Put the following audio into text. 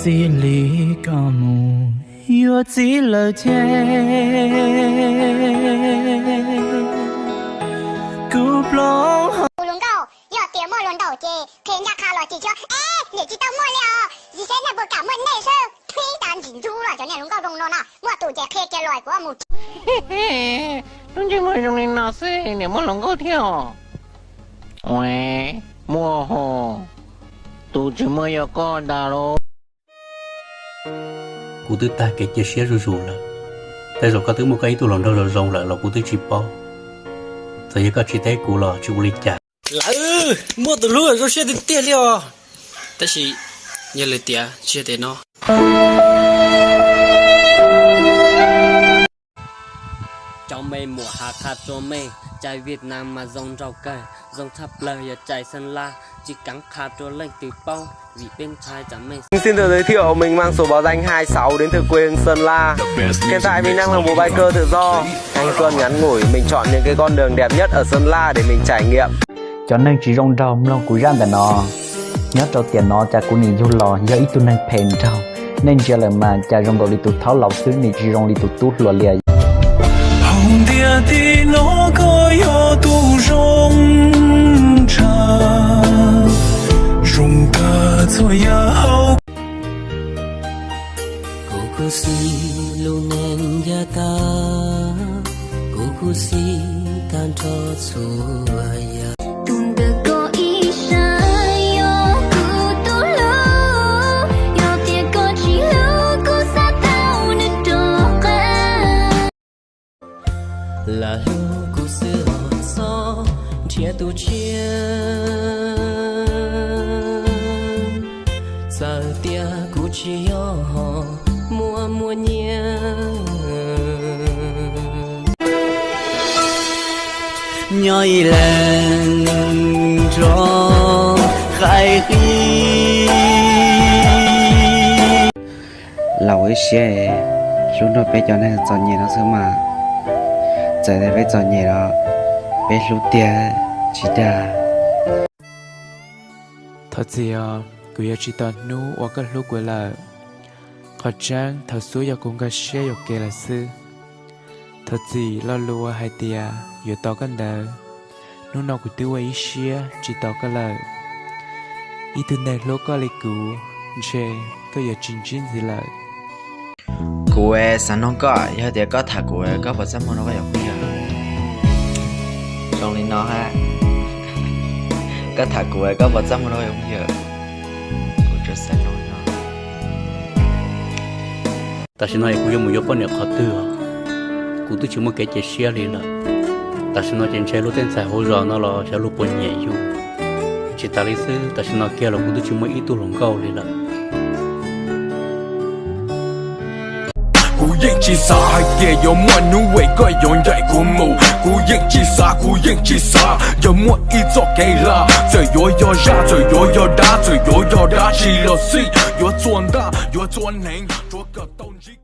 Tij li koj mus yuav txiv lawm ces kuv plaub hau. Tus hluas nkauj, yog tias muaj hluas nraug ces qhia ncaj qha los tsis tshua, es niam tsis tau muaj li os, yus saib nej puas kam muaj nej seb, thib tas ntsis ntsuj los cov niag hluas nkauj zoo no na, muaj tus ces qhia kiag los kuv mus. Lub ntsej muag zoo li no xwb niam muaj hluas nkauj thiab os. Ua, muaj hos, tus tsis muaj yog koj ntag lauj. Kuv twb tag kev cia siab zuj zus lawm, tej zaum koj twb muaj koj ib tug hluas nraug zoo zoo lawm los kuv twb tsis paub. Txawm yog koj tsis teb kuv los tsis ua li cas. Lawv muaj tus hlub zoo siab tiag tiag li os. Tab sis yog lwm tiam tsis yog tiam no. Cov me muam has qha rua mej, cai Vietnam mas zoo nraug kawg, zoo tshaj plawg yog cai Xeeb Laj, tsis kaav qha rua leej twg paub, vim peb ntshai tsam mej. Xin tự giới thiệu, mình mang số báo danh hai sáu đến từ quê hương Sơn La. Hiện tại mình đang là một biker tự do. Thanh xuân ngắn ngủi, mình chọn những cái con đường đẹp nhất ở Sơn La để mình trải nghiệm. Cov neeg tsis zoo nraug mloog kuv zaj ntawm no. Nyob rau tiam no cas kuv nim yug los yog ib tug neeg phem nraug. Nej ntsia lawm mas cas zoo nkaus li tus thaub laus xwb, nim tsis zoo li tus tub hluas li. Hauv ntiaj teb no koj yog tus zoo nraug, zoo tag txhua yam hauv. Kuv khuv xim lub neej yav tas, kuv khuv xim tag nrho txhua yam. Tus ntawm koj ib sab yog kuv tus hlub, yog tias koj tsis hlub kuv xav tau nws rov qab. Lam hlub kuv xwb os, txhob nrhiav tus tshiab. Txawm tias kuv tsis yog muaj muaj nyiaj, nyob ib leeg nrog qaib qi. Laus ib siab, hlub nrog peb cov neeg txom nyem no xwb mas, txawm tias peb txom nyem los peb hlub tiag tsis dag. Thov txim os, kuv yuav tsis tos hnub uas koj hlub kuv lawm. Qhov tseeb thaum xub yog kuv nkag siab yuam kev lawm xwb. Thov txim lo lus uas hais tias yuav tos koj ntawd, hnub no kuv twb ua ib siab tsis tos koj lawm. Ib tug neeg hlub koj li kuv, ntshe koj yuav tsis ntsib ntxiv lawm. Kuv xav nug koj, yog tias koj tham kuv, koj puas txaj muag rau koj cov phooj ywg? Zoo li no ha, koj tham kuv, koj puas txaj muag rau koj cov phooj ywg? Kuv tsuas xav nug li no. Tam sim no es kuv yuav mus yuav poj niam qhov twg os? Kuv twb tsis muaj kev cia siab li lawm. Tam sim no ces ntshe luag tej ntxhais hauv zos no los xyov luag puas nyiam yus. Tsis tas li xwb, tam sim no kiag los kuv twb tsis muaj ib tug hluas nkauj li lawm. Kuv yeej tsis xav hais tias yuav muaj hnub uas koj yuav ncaim kuv mus. Kuv yeej tsis xav, kuv yeej tsis xav yog muaj ib txoj kev hla. Txawm yuav yog zaj, txawm yuav yog dab, txawm yuav yog dab tsi los xij, yuav txua ntaj, yuav txua hneev, tsuav kom tau ntsib.